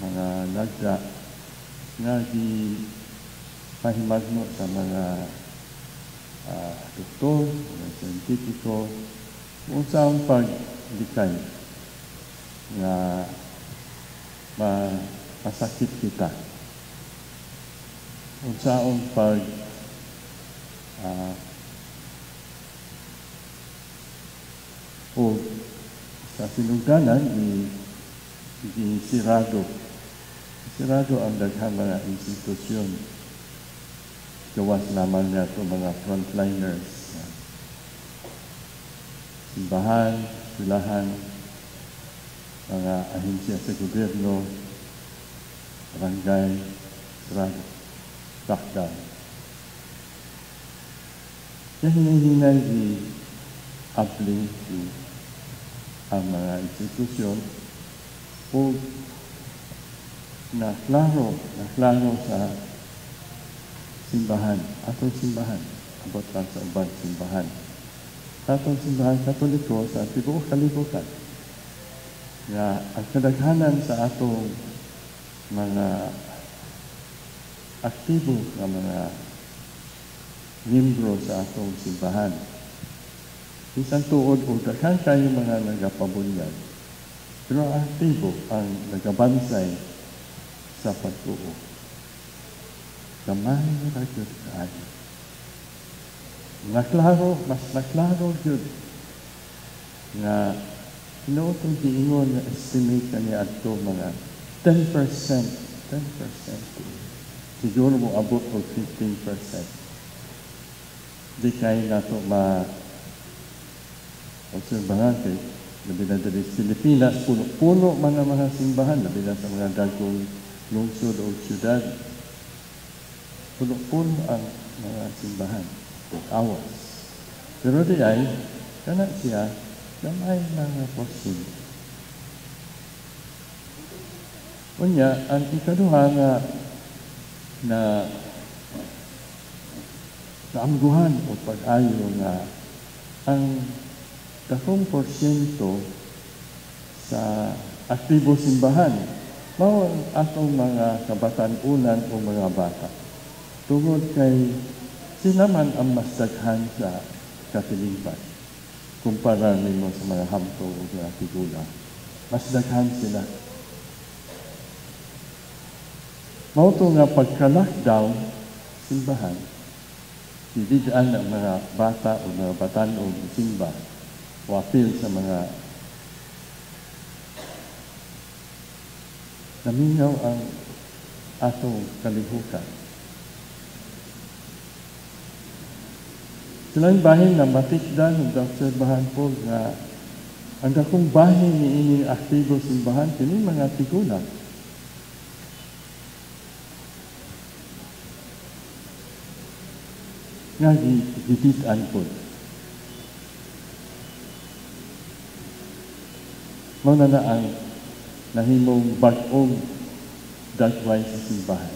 mga lagda nga gipahimagno sa mga doktor, mga siyentipiko, kung saan paglikay nga masakit kita. Unsaon pag o sa sinugdanan i sirado. Sirado ang daghang mga institusyon. Gawas naman nga ito mga frontliners. Simbahan, eskwelahan, mga ahensya sa gobyerno, barangay, sirado, lockdown. Kaya hinay-hinay i-abli ang mga institusyon o na klaro sa simbahan, atong simbahan, abot lang sa ubang simbahan. Atong simbahan Katoliko sa tibuok kalibutan, nga ang kadaghanan sa atong mga aktibo nga mga miyembro sa atong simbahan, bisan tuod o daghan kayo mga nagapabunyag, pero ang aktibo ang nagabansay sa pagtuo. Gamay ra gyud kaayo. Naklaro, mas naklaro gyud nga tinuod tong giingon nga estimate kani adto mga 10%, 10%. Siguro mo abot og 15%. Di kay nato ma obserbahan kay labi na diri sa Pilipinas, puno-puno man ang mga simbahan, labi na sa mga dagkong lungsod o syudad. Puno-puno ang mga simbahan, awas. Pero di ay, kana siya, gamay mga porsyento. Unya, ang ikaduha nga na naamguhan o pag-ayo nga ang dakong porsyento sa aktibo simbahan mao ang atong mga kabatan-unan o mga bata. Tungod kay sila man ang mas daghan sa katiliban kumpara nimo sa mga hamtong o mga tigulang. Mas daghan sila. Mao to nga pagka-lockdown simbahan, didaan ang mga bata o mga batan-ong simba o apil sa mga namingaw ang atong kalihukan. Silang bahin na matikdan ug obserbahan po nga ang dakong bahin ni ining aktibo simbahan kini mga tigulang. Nga gidid-an po. Mao na na ang nahimong bag-ong dagway sa simbahan.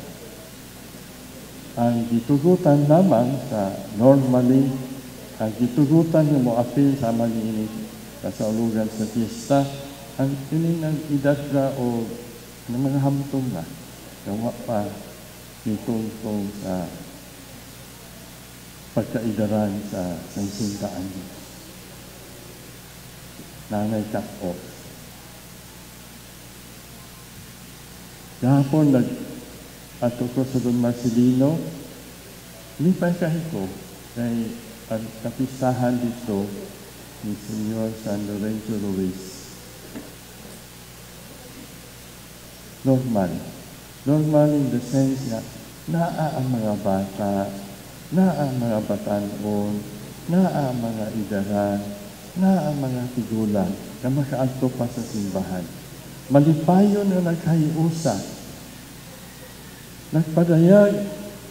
Ang gitugutan lamang sa normally, ang gitugutan nga moapil sa mga ini kasaulugan sa fiesta, ang ini ng edad ra o ng mga hamtong na, gawa pa nitungtong sa pagkaidaran sa 60 anyos. Nanay cut-off. Gahapon nag-ato ko sa Don Marcelino, lipay kahit ko kay ang kapistahan dito ni Senyor San Lorenzo Ruiz. Normal. Normal in the sense na naa ang mga bata, naa ang mga batan-on, naa ang mga idaran, naa ang mga tigulang na makaadto pa sa simbahan. Malipayon na nagkahiusa, nagpadayag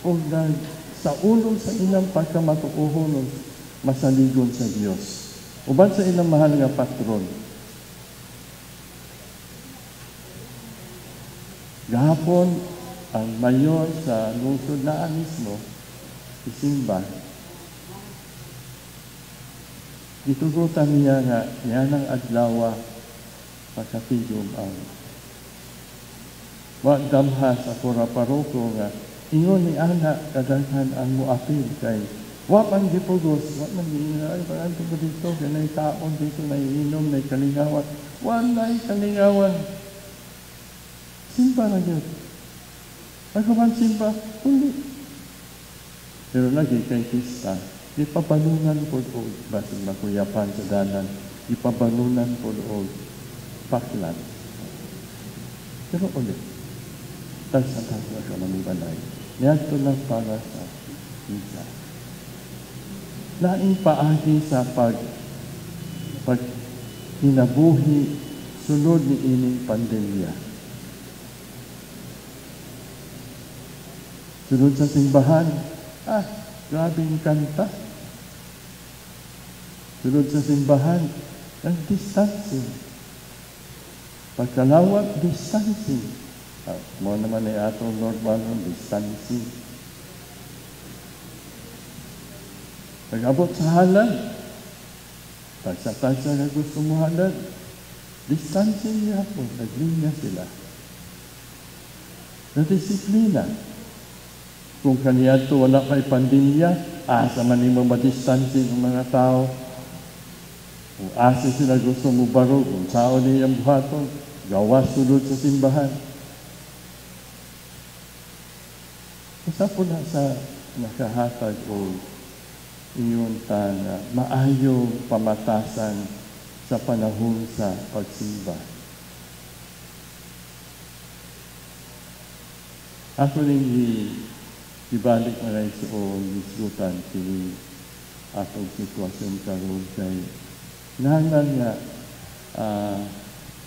o nagsaulong sa ilang pagkamatuohon o masaligon sa Dios. Uban sa ilang mahal nga patron. Gahapon, ang mayor sa lungsod na mismo, isimba, gitugutan niya nga niya ng adlawa pagkatigom ang Wa damha sa kura paroko nga ingon ni ana kadaghan ang moapil kay wa man gipugos, wa man giingon, ay parang ko dito, kay nay taon dito, nay inom, nay kalingawan. Walay kalingawan. Simba na gyud. Ako man simba, uli. Pero lagi kay pista, ipabalunan po og basig makuyapan sa dalan, ipabalunan po og paklan. Pero ulit, tagsa-tagsa ka manibalay. Niadto lang para sa misa. Laing paagi sa pag hinabuhi sulod ni ining pandemya. Sulod sa simbahan, grabing kanta. Sulod sa simbahan, nag-distancing. Pagkalawat, distancing. Mo naman ay atong Lord Balon, distancing. Pag-abot sa halad, tagsa-tagsa na gusto mo halad, distancing niya po, naglinya sila. Na disiplina. Kung kaniadto wala kay pandemya, asa man nimo ma-distancing ang mga tao. Kung asa sila gusto mo barog, kung sao niya buhaton, gawas sulod sa simbahan. Usa po na sa nakahatag o iyon ta nga maayong pamatasan sa panahon sa pagsimba. Ako ning ibalik na rin sa isgutan kini atong sitwasyon karon kay nahanglan nga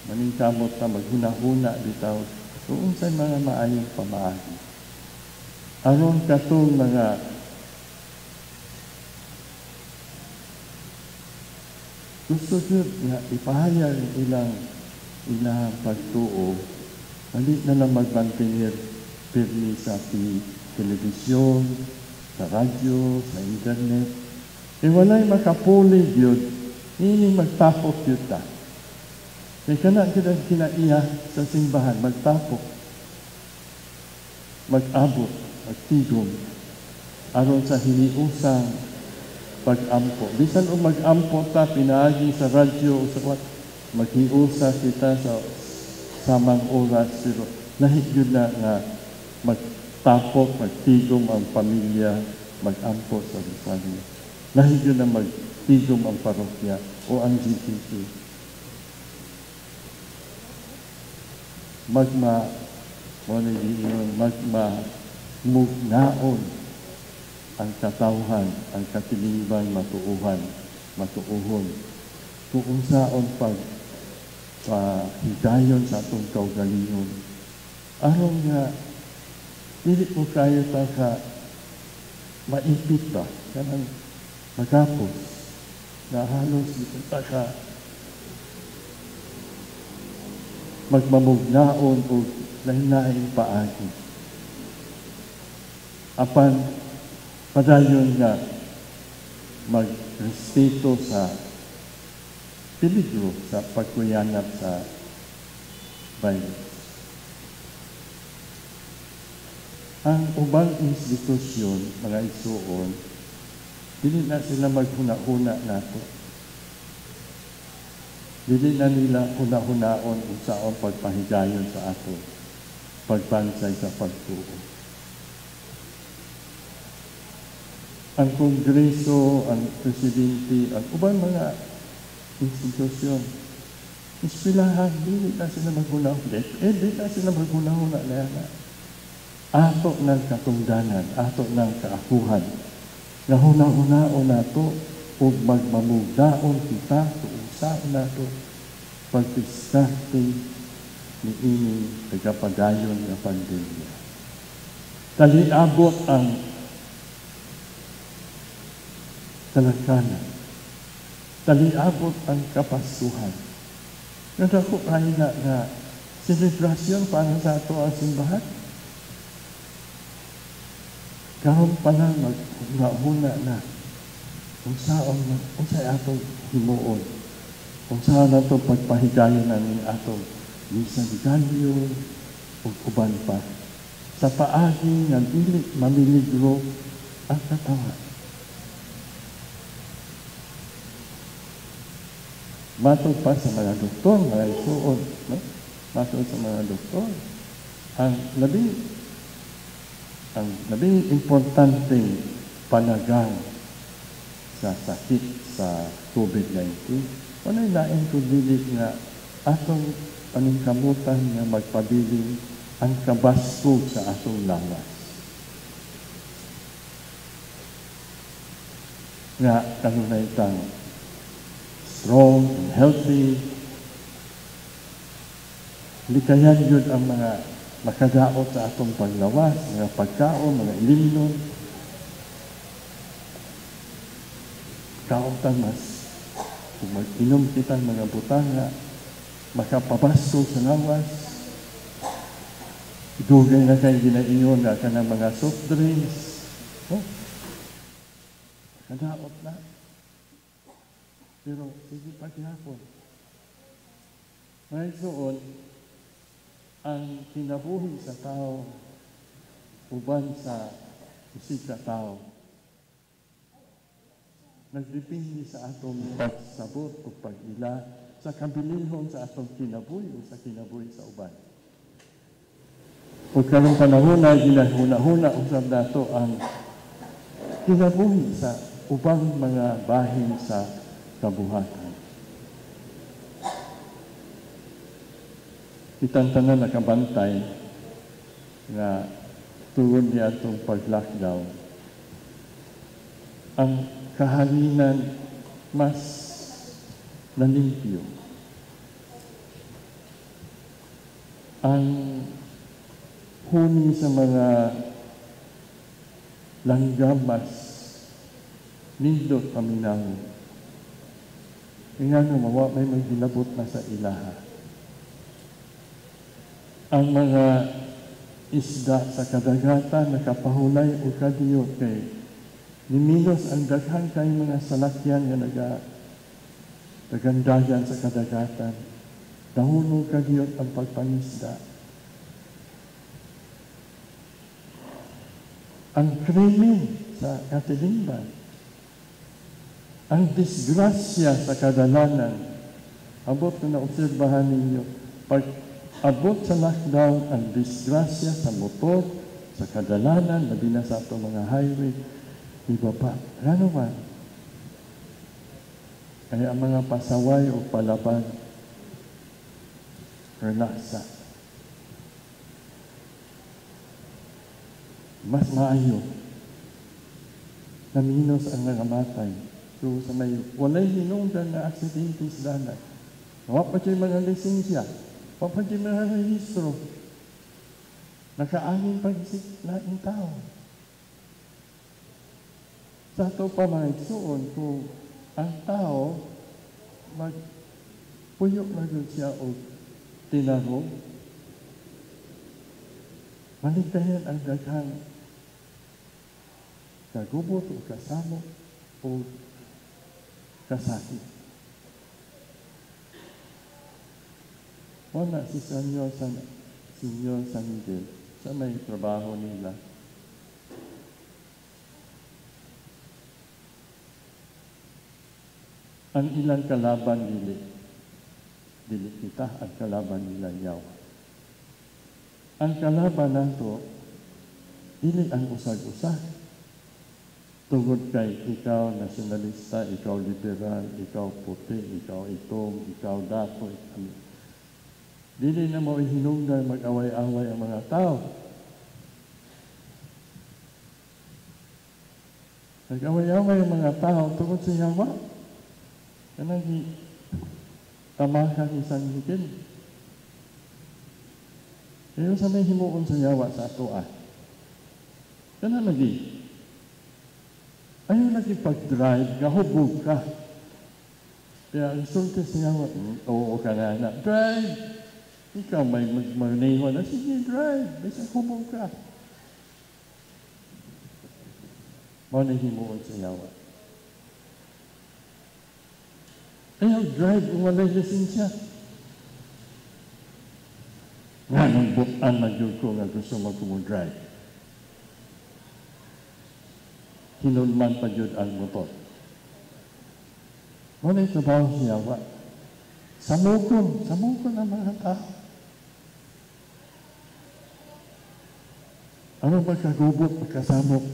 maningkamot ta maghuna-huna bitaw kung unsay mga maayong pamaagi aron katong mga gusto gyud nga ipahayag ilang ilang pagtuo, dili na lang magmantenir pirmi sa telebisyon, sa radyo, sa internet. E walay makapuli gyud, ini magtapok gyud ta. Kay kana gyud ang kinaiya sa simbahan, magtapok, mag-abot, magtigom, aron sa hiniusang pag-ampo. Bisan og mag-ampo ta pinaagi sa radyo o sa what, maghiusa kita sa samang oras, pero lahi gyud na nga magtapok, magtigom ang pamilya, mag-ampo sa rosaryo. Lahi gyud na magtigom ang parokya o ang GTC. Magma, mo ni giingon, magma mugnaon ang katawhan, ang katilingban matuuhan, matuuhon. Kung unsaon pag pahigayon sa atong kaugalingon, aron nga dili po kayo ta ka maipit ba, kanang magapos, na halos di po ta ka magmamugnaon o lain-laing paagi. Apan padayon nga magrespeto sa peligro sa pagkuyanap sa virus. Ang ubang institusyon, mga igsuon, dili na sila maghuna-huna nato. Dili na nila huna-hunaon unsaon pagpahigayon sa ato, pagbansay sa pagtuo. Ang Kongreso, ang Presidente, ang ubang mga institusyon, ispilahan, dili na sila maghuna-huna. Dili na sila maghuna-huna na yan. Ato ng katungdanan, ato ng kaakuhan. Nahuna-hunaon nato ug magmamugdaon kita, tuusaon nato pagdiskarte ni ini nagapadayon nga pandemya. Taliabot ang talakanan. Taliabot ang kapasuhan. Nagdako kayo na nga selebrasyon para sa ato ang simbahan. Karon pa lang maghuna na kung saan unsay atong himuon, kung saan ato pagpahigayon ang atong misa de Gallo, ug uban pa sa paagi nga dili mamiligro ang katawan. Matod pa sa mga doktor, mga igsuon, no? Matod sa mga doktor, ang labing importanteng panagang sa sakit sa COVID-19, walay lain kun dili nga atong paningkamutan nga magpabilin ang kabaskog sa atong lawas. Nga kanunay tang strong and healthy, likayan yun ang mga makadaot sa atong paglawas, mga pagkaon, mga ilimnon. Kaon mas, kung mag-inom kitang mga butanga, makapabasto sa lawas. Dugay na kayo ginaingon na ka ng mga soft drinks. Oh, makadaot na. Pero sige paghapon. Ngayon doon, ang kinabuhi sa tao, uban sa isig sa tao, nagdepende sa atong pagsabot o pag-ila sa kabilihon sa atong kinabuhi o sa kinabuhi sa uban. O karong panahon na ginahuna-huna usab nato ang kinabuhi sa ubang mga bahin sa kabuhatan. Kitang tanan nakabantay nga tungod ni atong pag-lockdown, ang kahanginan mas nalimpyo. Ang huni sa mga langgam mas nindot paminaw. Nga nga mawa may maghilabot na sa ilaha. Ang mga isda sa kadagatan nakapahulay o kadiyo kay nimilos ang daghan kay mga salakyan nga naga dagandagan sa kadagatan. Dahunog kadiyot ang pagpangisda. Ang krimen sa katilingban, ang disgrasya sa kadalanan, abot na naobserbahan ninyo, pag abot sa lockdown, ang disgrasya sa motor, sa kadalanan, labi na sa atong mga highway, iba pa. Ano man? Kaya ang mga pasaway o palaban, relaxa. Mas maayo na minus ang nangamatay. So sa may walay hinungdan na aksidente sa dalan. Wa pa siya mga lisensya, wa pa siya mga rehistro. Nakaangin pag-isip laing tao. Sa ato pa mga igsuon, kung ang tao magpuyo na yun siya o tinarong, maligtayan ang daghang kagubot o kasamo o kasakit. Wala si Senyor San Miguel sa may trabaho nila. Ang ilang kalaban dili kita, ang kalaban nila yawa. Ang kalaban nato dili ang usag-usag. Tungod kay ikaw nasyonalista, ikaw liberal, ikaw puti, ikaw itom, ikaw dato, ikaw. Dili na mo ihinungdan mag-away-away ang mga tao. Nag-away-away ang mga tao tungod sa yawa. Kanang tamakan isang higil. Pero sa may himuon sa yawa sa atoa, kanang lagi. Ayaw lagi pag-drive, gahubog ka. Kaya ang sulti sa yawa, oo ka na na, drive! Ikaw may magmaneho na, sige, drive! Bisa hubog ka. Mao na himuon sa yawa. Ayaw drive kung walay lisensya. Nga nung butan na yun ko nga gusto magkumo-drive. Hinulman pa yun ang motor. Muna trabaho siya, wa. Samukon, samukon ang mga tao. Ano magkagubot, magkasamok?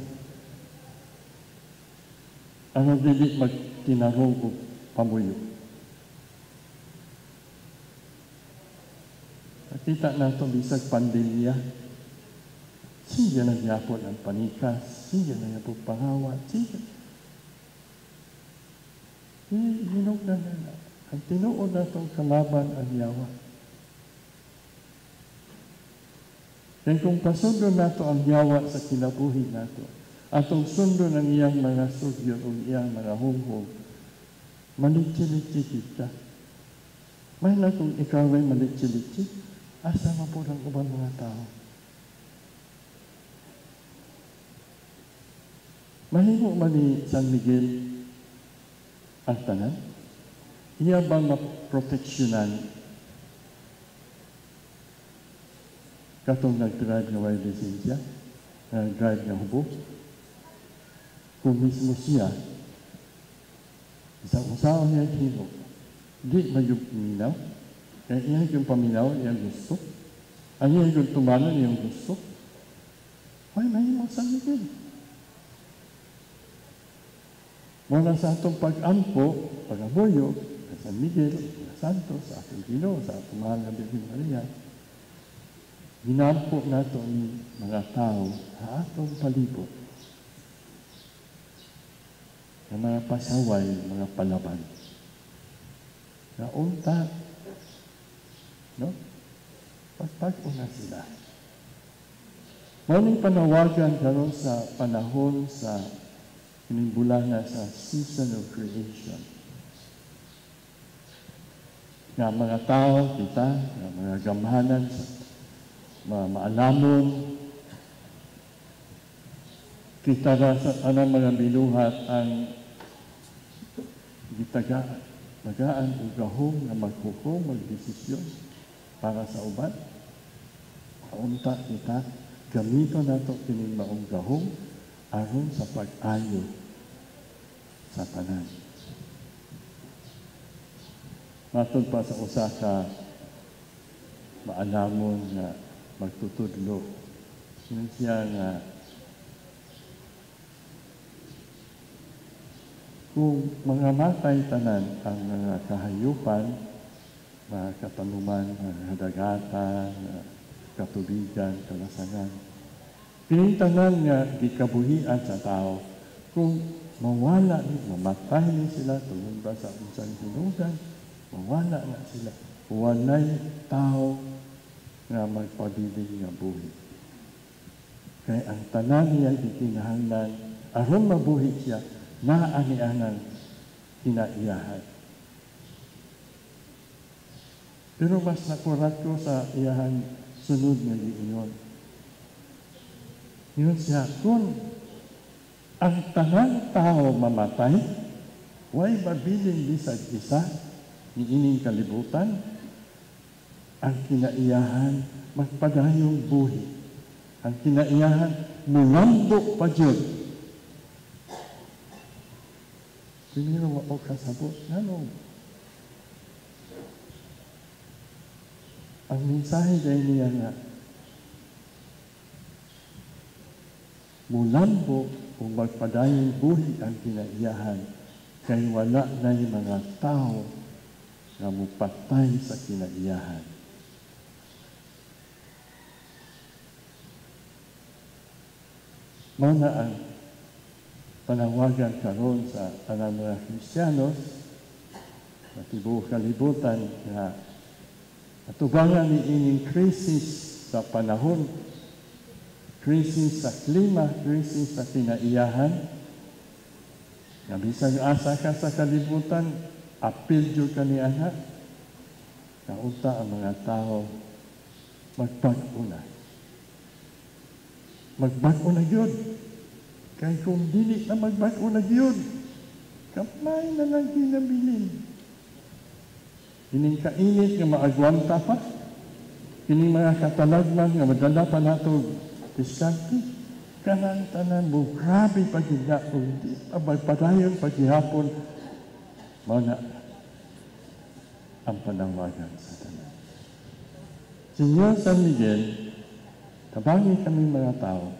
Ano dili magtinarong o pamuyo? Nakita na ito bisag pandemya. Sige na gyapon ang panikas, sige na gyapon pangawat, sige. Hinog na na. Ang tinuod na itong kalaban ang yawa. Kaya kung pasundon nato ang yawa sa kinabuhi nato, atong sundon ang iyang mga sugyon o iyang mga hunghong, malitsi-litsi kita. May na kung ikaw ay malitsi-litsi, asa man po ng ubang mga tao. Mahimo man ni San Miguel ang tanan? Iya bang maproteksyonan katong nag-drive nga way lisensya, nag-drive nga hubo? Kung mismo siya, isang usawa niya himo, di man yung paminaw, kaya iya yung paminaw, iyang gusto, ang iya yung tumanan, iyang gusto, ay mahimo San Miguel. Mula sa atong pag-ampo, pag-amoyo, sa San Miguel, sa Santo, sa atong Ginoo, sa atong mahal na Birhen Maria, ginampo nato ni mga tao sa atong palibot ng mga pasaway, mga palaban. Naunta, no? Pagpag-o na sila. Maraming panawagan karon sa panahon sa inimbulana sa season of creation. Nga mga tao, kita, nga mga gamhanan, mga maalamon, kita ra sa tanang mga binuhat ang gitagaan, magaan o gahom nga maghukom, magdesisyon para sa uban. Kaunta kita, gamito nato kining maong gahom aron sa pag-ayo sa tanan. Matod pa sa usa ka maalamon nga magtutudlo, ingon siya nga kung mga matay tanan ang mga kahayupan, mga katanuman, mga kadagatan, mga katubigan, kalasangan, pinintanan nga gikabuhian sa tao, kung mawala ni, mamatay ni sila, tungod ba sa unsang hinugan, mawala na sila. Walay tao nga magpabiling nga buhi. Kaya ang tanan niya gikinahanglan, aron mabuhi siya, naa ni anang kinaiyahan. Pero mas nakurat ko sa iyahan sunod nga giingon. Ingon siya, kung ang tanang tao mamatay, way mabilin bisag isa niining kalibutan, ang kinaiyahan magpadayong buhi. Ang kinaiyahan mulambo pa jud. Primero wa ko kasabot nganong ang mensahe dahil niya nga mulambo o magpadayong buhi ang kinaiyahan kay wala na yung mga tao nga mupatay sa kinaiyahan. Mao na ang panawagan karon sa tanang mga Kristiyanos sa tibuok kalibutan nga atubangan ni ining krisis sa panahon, krisis sa klima, krisis sa kinaiyahan, nga bisag asa ka sa kalibutan, apil jud ka ni ana, kaunta ang mga tao magbag-o na. Magbag-o na gyud. Kay kung dili na magbag-o na gyud, kamay na lang kinabilin. Ining kainit nga maagwanta pa. Kining mga katalagman nga madala pa nato diskarte, kanang tanan mo, grabe pa gyud na, ug di pa magpadayon paghihapon. Mao na ang panawagan sa tanan. Señor San Miguel, tabangi kami mga tao.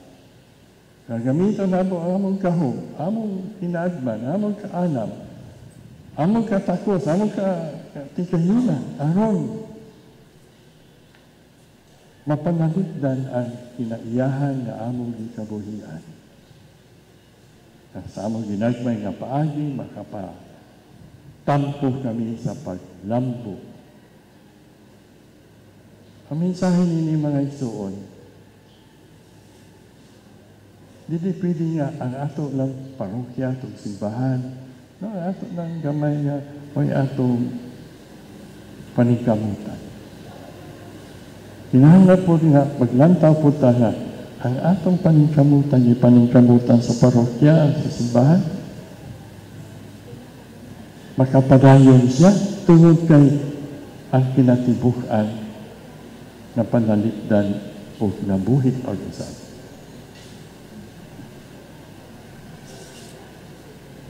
Gagamiton namo ang among gahom, among hinaagman, among kaanam, among katakos, among katigayunan, aron mapanalipdan ang kinaiyahan nga among gikabuhian. Sa among ginagmay nga paagi, makapatampo kami sa paglambo. Ang mensahe nini, mga igsuon, dili pwede nga ang ato lang parokya, atong simbahan, no, ang ato lang gamay nga may atong paningkamutan. Kinahanglan po nga maglantaw po ta nga ang atong paningkamutan ay paningkamutan sa parokya, sa simbahan. Makapadayon siya tungod kay ang kinatibuk-an na panalipdan o kinabuhi pag-usab.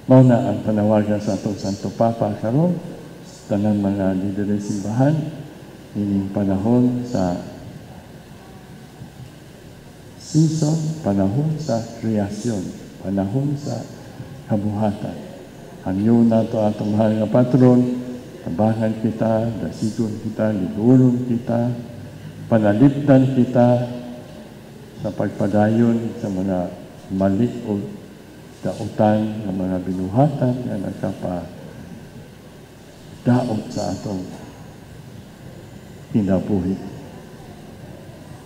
Mao na ang panawagan sa atong Santo Papa karon, tanang mga lider sa simbahan, ining panahon sa season, panahon sa kreasyon, panahon sa kabuhatan. Hangyo nato atong mahal nga patron, tabangan kita, dasigon kita, liguron kita, panalipdan kita sa pagpadayon sa mga mali o dautan ng mga binuhatan nga nakapadaot sa atong kinabuhi.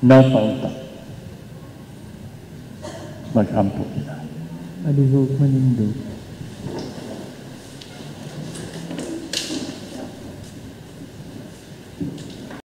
Napaunta. Mag-ampo kita. Palihog manindog.